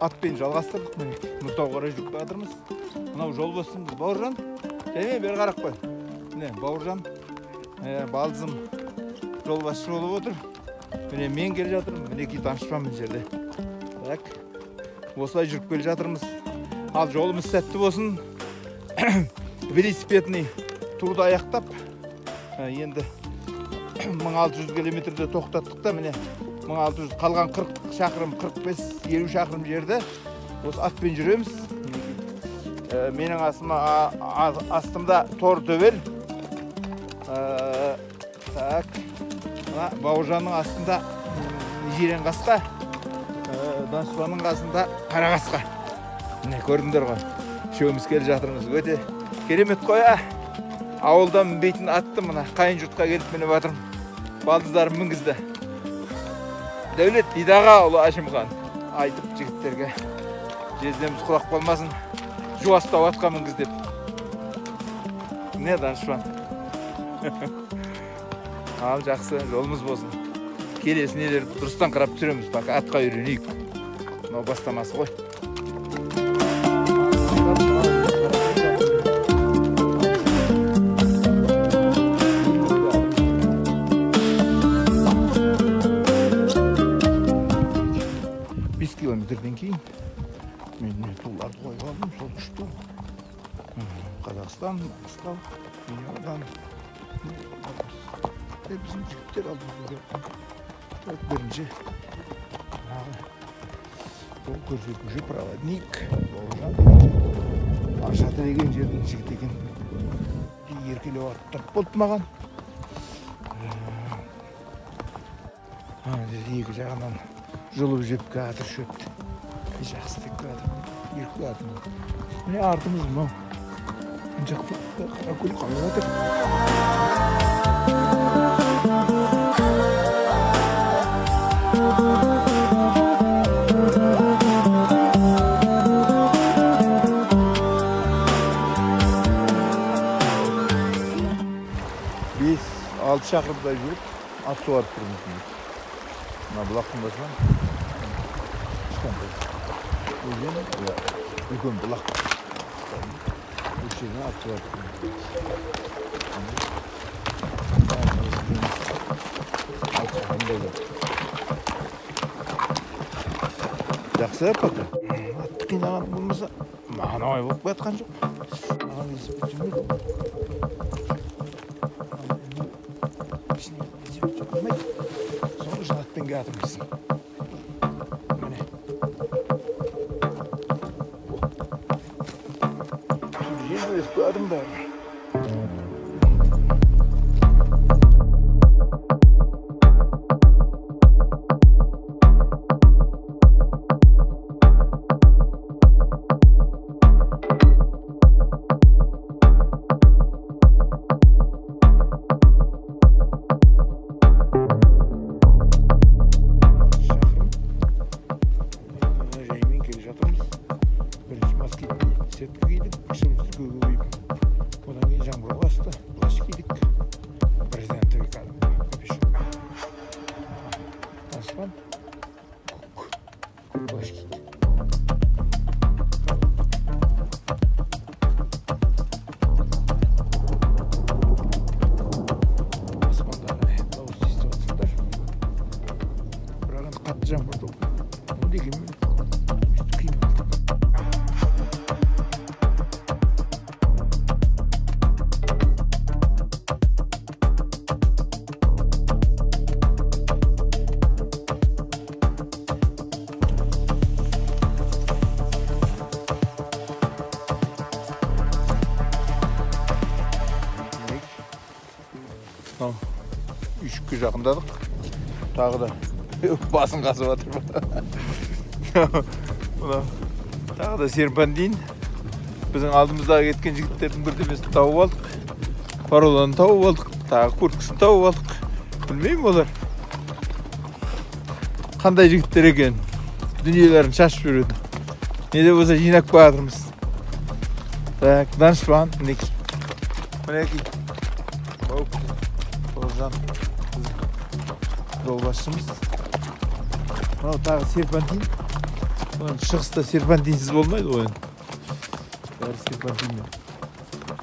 Атпен жалғастырдық, міне Мұзтауға қарай жүріп жатырмыз. Мынау жолбасымыз Бауыржан. Және бері қарап қой. Міне Бауыржан, балдызым жолбасшы болып отыр. Міне мен келе жатырмын, мінекей данышпан мына жерде. Так, осылай жүріп келе жатырмыз. Ал жолымыз сәтті болсын. Велосипедный турды аяқтап, енді 1600 километрде тоқтаттық та, міне 1600 қалған 40 шақырым, 45-50 шақырым жерді осы атпен жүреміз. Менің астымда тор төбел. Так, мына Бауыржанның астында жирен қасқа, данышпанның қасында қара қасқа. Міне көрдіңдер ғой, үшеуміз келе жатырмыз. Өте керемет қой, а? Ауылдан мінбейтін атты мына қайын жұртқа келіп мініп жатырмын. Балдыздарым мінгізді. Дәулет Дидаға ұлы Әшімхан айтып жігіттерге, жездеміз құлақ болмасын, жуастау атқа мінгіз деп. Міне данышпан. Ал жақсы, жолымыз болсын. Келесі нелерді дұрыстан қарап түсіреміз, пока атқа үйренейік. Мынау бастамасы ғой. Километрден кейін мен міне туларды қойып алдым, сол үш ту. Қазақстан, Маңғыстау, Меңіаудан. Біздің жігіттер алдымызда келіп. Бірінші бұл көрсетуші проводник Бауыржан деген жер. Аршаты деген жердің жігіті екен. Еркелеу аттап болды маған. Екі жағынан жұлып жеп жатыр шөпті. Жақсы деп жатыр, еріп жатыр. Міне артымыз мынау. Мына жақта Қаракөл қалып жатыр. 5-6 шақырымдай жүріп ат суарып тұрмыз. Мына бұлақтың басынан кішкентай өзен, үлкен бұлақ. Осы жерден ат суарып тұрмыз. Жақсы пока. Атты қинаған болмаса маған оңай болып жатқан жоқ. Маған велосипед жүрмейді. Соны үшін атпен келатырмыз. Міне. Жеңіл өтіп жатырмын бәрібір. Сетка кидік, кіші киіп, одан кейін жаңбыр басты, плащ кидік, брезентовый кәдімгі капюшон. Данышпан көк плащ киді. Аспанда дауыс естіп жатсыңдар. Бірақ енді қатты жаңбыр жауды. Оны дегенмен өйстіп киініп алдық. Үйшікке жақындадық. Тағы да басын қасып жатыр. Тағы да серпантин. Біздің алдымыздағы кеткен жігіттердің бірдемесін тауып алдық. Пароланы тауып алдық. Тағы курткасын тауып алдық. Білмеймін олар қандай жігіттер екен. Дүниелерін шашып жүреді. Не де болса жинап қоятырмыз. Так, данышпан мінекей. Мінекей. Бауыржан жолбасшымыз. Мынау тағы серпантин. Шығыста серпантинсіз болмайды ғой енді. Бәрі серпантинмен.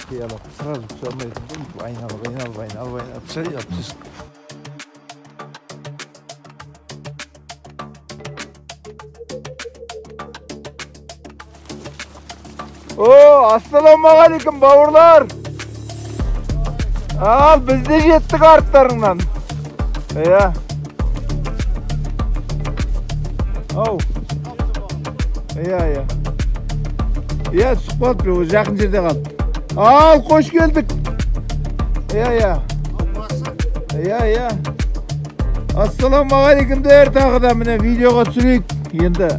Қиялап сразу түсе алмайтын ғой. Айналып, айналып, айналып, айналып, шайалып түсесің. О, ассалаумағалейкум, бауырлар! Ал, біз де жеттік арттарыңнан. Иә. Ау. Иә, иә. Иә, түсіп қалды, жақын жерде қалды. Ал, қош келдік. Иә, иә. Иә, иә. Ассалаумағалейкумдер, тағы да міне видеоға түсірейік. Енді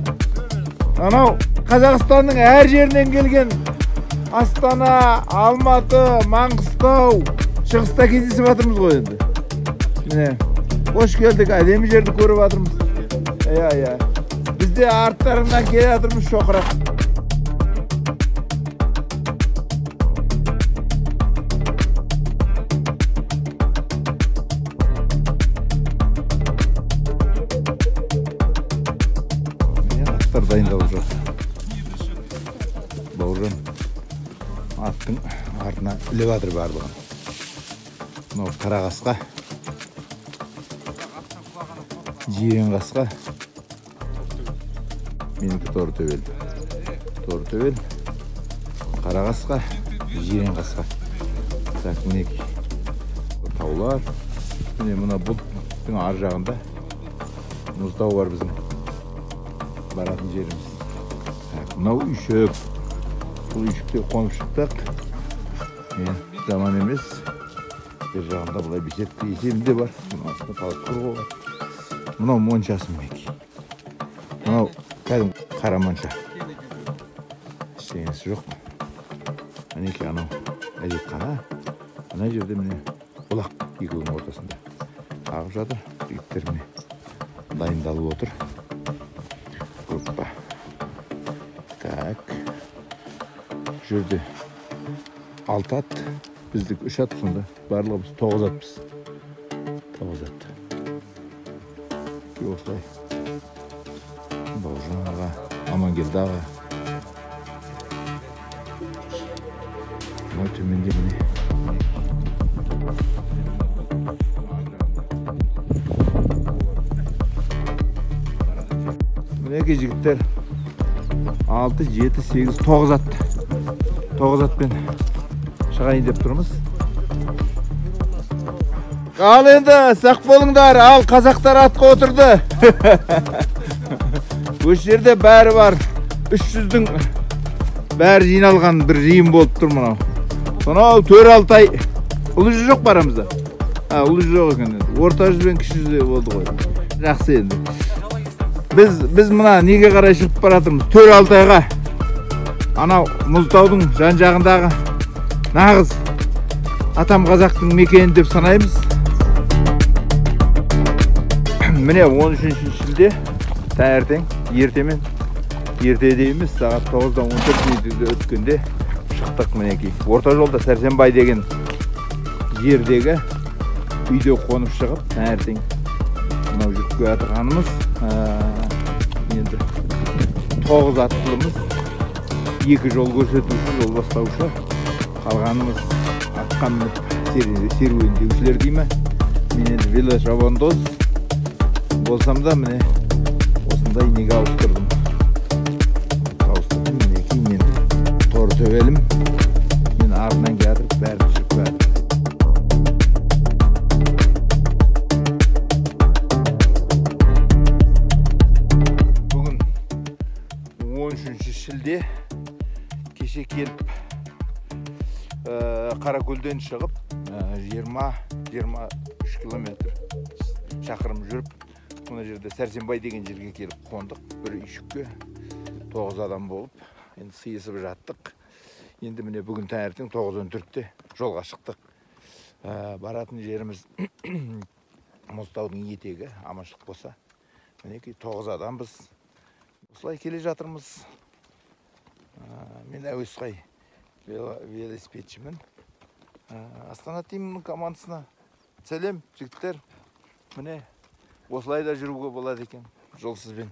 анау Қазақстанның әр жерінен келген Астана, Алматы, Маңғыстау, Шығыста кездесіп жатырмыз ғой енді. Міне, қош келдік, әдемі жерді көріп жатырмыз. Иә, иә. Біз де арттарынан келе жатырмыз шоқырақ. Міне, аттар дайындалып жатыр. Бауыржан аттың артына іліп жатыр барлығын. Мынау қара қасқа, жирен қасқа, менікі торы төбел. Торы төбел, қара қасқа, жирен қасқа. Так, мінекей таулар. Міне мына бұлттың ар жағында мұзтау бар біздің баратын жеріміз. Так, мынау үйшік. Бұл үйшікте қонып шықтық. Жаман емес. Бер жағында былай беседка есебінде бар. Мұның астында палатка құруға болады. Мынау моншасы мінекей. Мынау кәдімгі қара монша. Ештеңесі жоқ. Мінекей анау әжетхана. Мына жерде міне бұлақ екеуінің ортасында ағып жатыр. Жігіттер міне дайындалып отыр. Группа. Так. Бұл жерде 6 ат, біздікі 3 ат, сонда барлығымыз 9 атпыз. 9 ат. Осылай. Бауыржан аға, Амангелді аға. Мынау төменде міне. Мінекей жігіттер, 6, 7, 8, 9 ат. 9 атпен шығайын деп тұрмыз. Ал енді сақ болыңдар, ал қазақтар атқа отырды. Осы жерде бәрі бар. 300-дің бәрі жиналған бір жиын болып тұр мынау. Сонау төр Алтай. Ұлы жүз жоқ барамызда. Ұлы жүз жоқ екен енді. Орта жүз бен кіші жүз болды ғой. Жақсы енді. Біз мына неге қарай шығып баратырмыз? Төр Алтайға. Анау мұзтаудың жан жағындағы нағыз атам қазақтың мекені деп санаймыз. Міне 13 шілде таңертең ертемен, ерте де емес, сағат 9:14 өткенде шықтық мінекей. Орта жолда Сәрсенбай деген жердегі үйде қонып шығып, таңертең мынау жүріп келе жатырғанымыз, енді 9 аттылымыз, 2 жол көрсетуші, жол бастаушы, қалғанымыз атқа мініп серуендеушілер дей ме. Мен енді велошабандоз болсам да міне осындай неге ауыстырдым. Ауыстырдым мінекей, мен торы төбелім. Мен артынан келатырып бәрі түсіріп келатыр. Бүгін 13 шілде кеше келіп Қаракөлден шығып 20-23 километр шақырым жүріп, мына жерде Сәрсенбай деген жерге келіп қондық. Бір үйшікке 9 адам болып, енді сыйысып жаттық. Енді міне бүгін таңертең 9:14-те жолға шықтық. Баратын жеріміз мұзтаудың етегі, аманшылық болса. Мінекей 9 адамбыз. Осылай келе жатырмыз. Мен әуесқой велосипедшімін. Астана Тимның командасына сәлем, жігіттер. Міне осылай да жүруге болады екен. Жолсызбен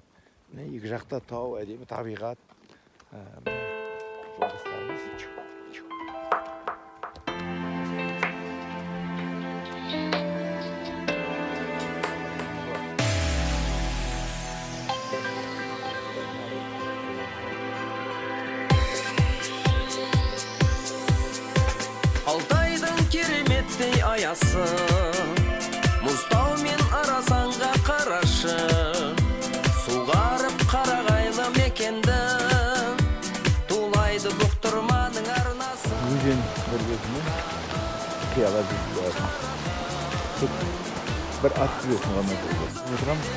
Міне екі жақта тау, әдемі табиғат. Жолдастарымыз. Алтайдың кереметтей аясы, мұзтау мен Арасанға қарашы, суғарып қарағайлы мекенді, тулайды Бұқтырманың арнасы. Өзен бір бетімен қияла жүріп баратын. Тек бір ат жүретін ғана жол. Отырамыз.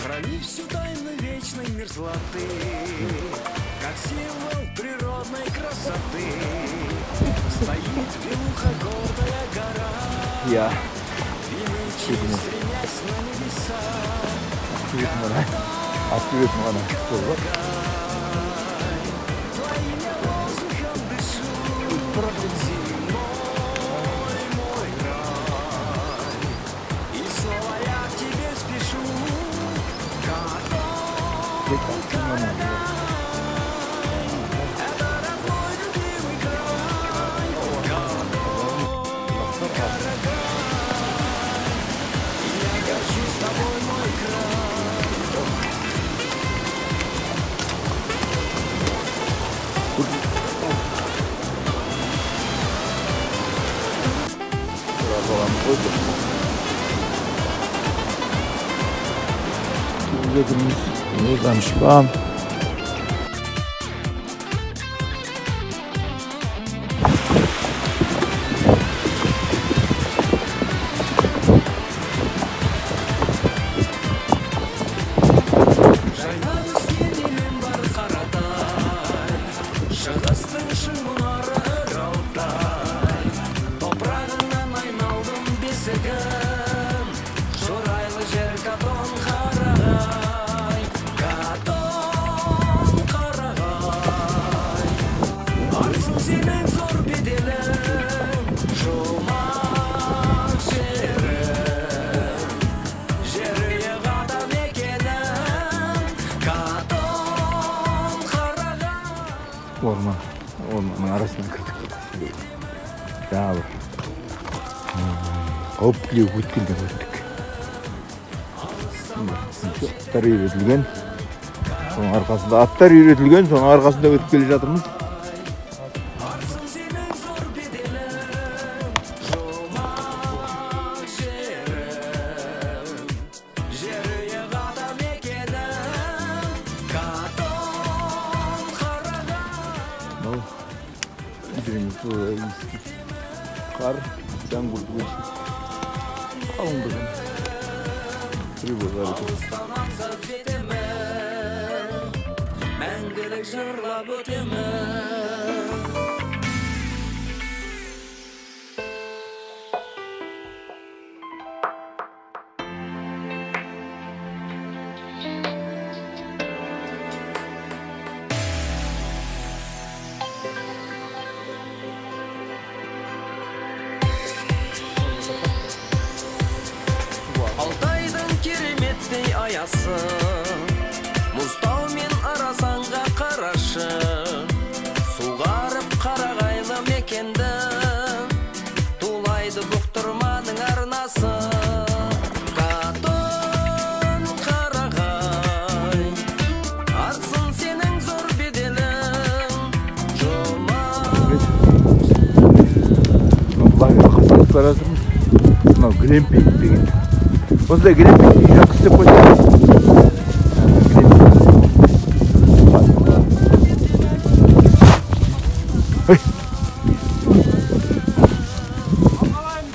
Храни всю тайну вечной мерзлоты, как символ природной красоты. Стоит белуха гордая гора, Я. величие стремясь на небеса. Твоим я воздухом дышу, земной мой рай. И снова я к тебе спешу. Это родной любимый край. Катон-Карагай, я горжусь тобой, мой край. Danışpan. Orman, ormanın arasına кірдік. Жаңа бір қауіптілеу өткелден өттік. Аттар үйретілген, соның арқасында аттар үйретілген, соның арқасында өтіп келе жатырмыз. Қар, зәңгүл қалыңдығын тревога. Мәңгілік жырлап өтемін. Алтайдың кереметтей аясы, мұзтау мен Арасанға қарашы, суғарып қарағайлы мекенді, тулайды Бұқтырманың арнасы. Катон-Қарағай, артсын сенің зор беделің, жомарт. Мынау глэмпинг деген. Осындай глэмпинг үй жақсы істеп қойса.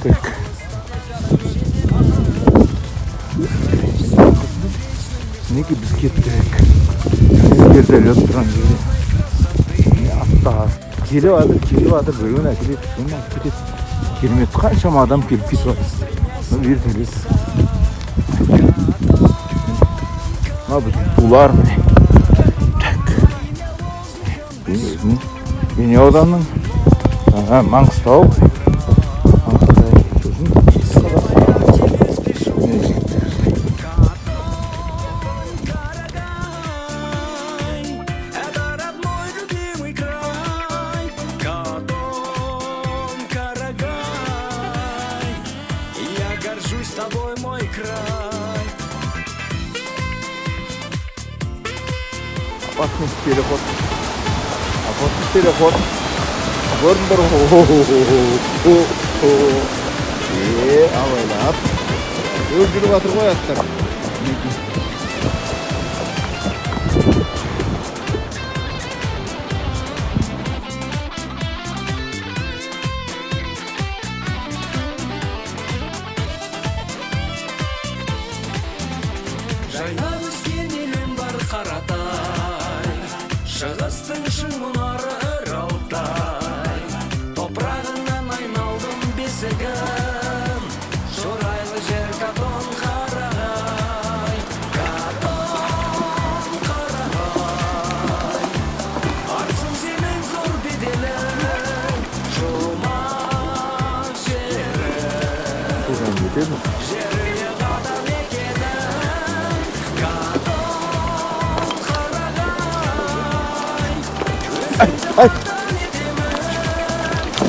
Так. Мінекей біз кеттік. Вертолет тұрған жерде. Міне аттар. Келіп жатыр, келіп жатыр, біреуін әкеледі, біреуін алып кетеді. Керемет, қаншама адам келіп кетіп жатыр. Вертолет. Мына біздің тулар міне. Так. Бейнеу ауданының Маңғыстау. Сосын Опасный переход. Опасный переход. Көрдіңдер ғой. Абайлап. Жүріп жатыр ғой аттар. Жайнап өскен елім бар Қаратай, шығыстың шың мұнары ір Алтай. Топырағынан айналдым бесігім, шорайлы жер Катон Қарағай. Катон Қарағай, артсын сенің зор беделің, жұмақ жерім. Жеріне қадам екенің, Катон Қарағай. Өзіңді мақтан етемін, туған елім.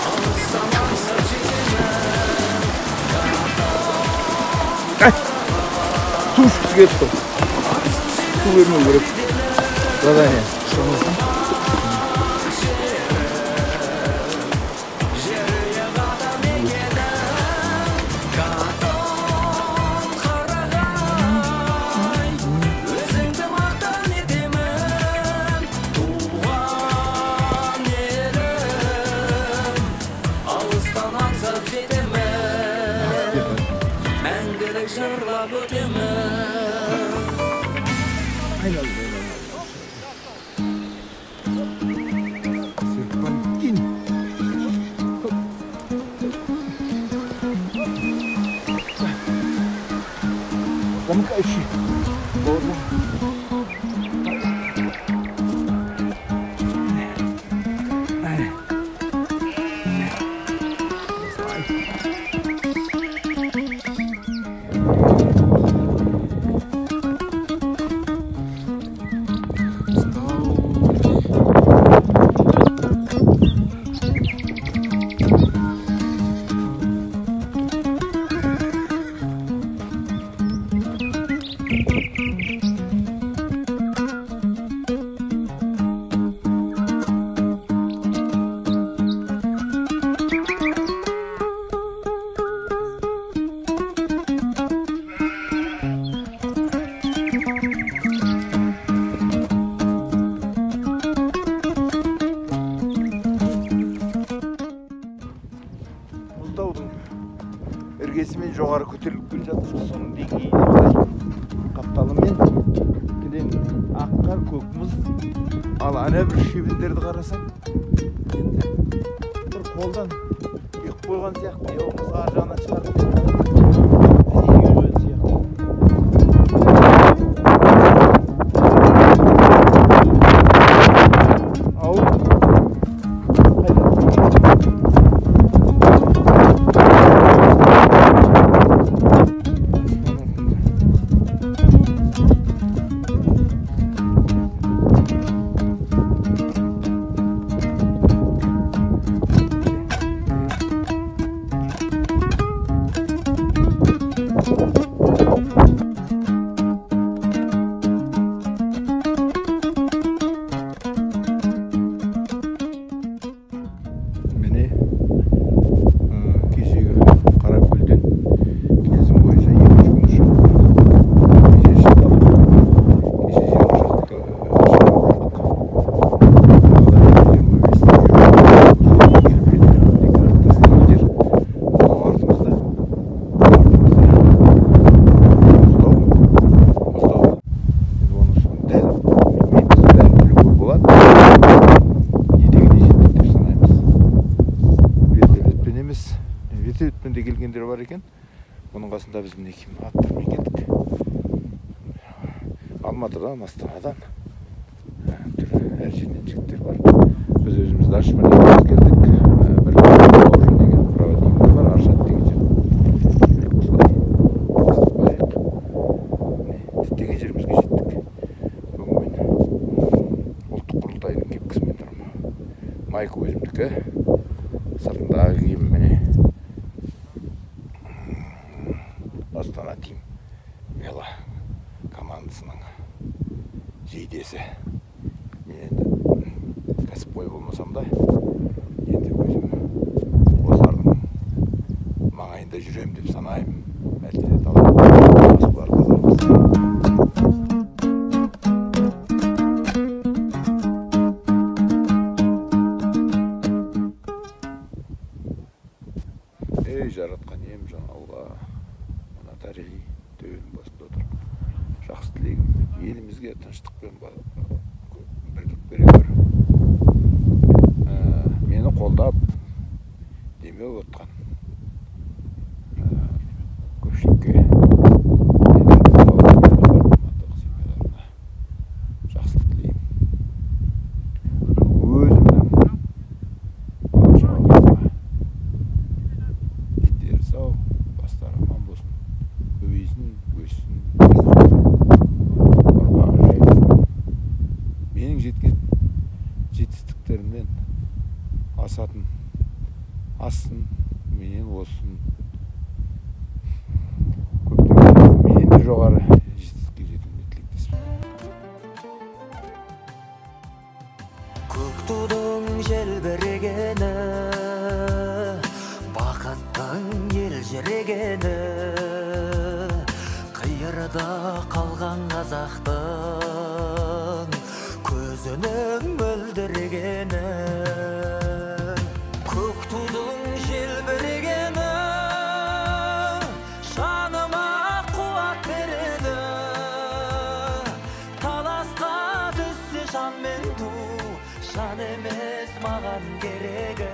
Алыстан аңсап жетемін, Катон. Су ішкісі келіп тұр. Су бермеу керек. Задание. Жеріне қадам екенің, Катон Қарағай. Өзіңді мақтан етемін, туған елім. Алыстан аңсап жетемін, мәңгілік жырлап өтемін. Серпантин. Замыкающий. Мұздаудың іргесімен жоғары көтеріліп келе жатырмыз. Соның деңгейіне қарай қапталымен кілең ақ қар, көк мұз. Ал ана бір шебіндерді қарасаң, енді бір қолдан үйіп қойған сияқты, я болмаса ар жағынан шығарып әдейі үйіп қойған сияқты. Ау, қайда? бар екен. Оның қасында біз мінекей аттармен келдік. Алматыдан, Астанадан әр жерден жігіттер бар. Біз өзіміз данышпан екеуміз келдік. Бір Бауыржан деген проводнигіміз бар, Аршат деген жер. Міне осылай естіп қояйық. Міне діттеген жерімізге жеттік. Бүгін мен ұлттық құрылтайдың кепкісімен тұрмын. Майка өзімдікі, сыртындағы киім міне Астана Тим вело командасының жейдесі. Мен енді кәсіпқой болмасам да, енді өзім осылардың маңайында жүремін деп санаймын. Әлде де талай асулар қазармыз. Ей, жаратқан ием, жан Алла, мына тарихи төбенің басында отырып, жақсы тілегім елімізге тыныштық пен бірлік бере көр. Мені қолдап, демеу отқан көпшілікке, жақсылық тілеймін. Өзімнің бала-шағаларыма дендері сау, бастары аман болсын, көбейсін, өссін, ұрпағы жайылсын. Менің жеткен жетістіктерімнен асатын ассын, менен озсын. Көптеген менен де жоғары жетістікке жетуіне тілектеспін. Көк тудың желбірегені, бақыттың елжірегені, қиырда қалған қазақтың көзінің мөлдірегені. Көк тудың желбірегені, жаныма қуат береді. Таласқа түссе жан мен ту, жан емес маған керегі.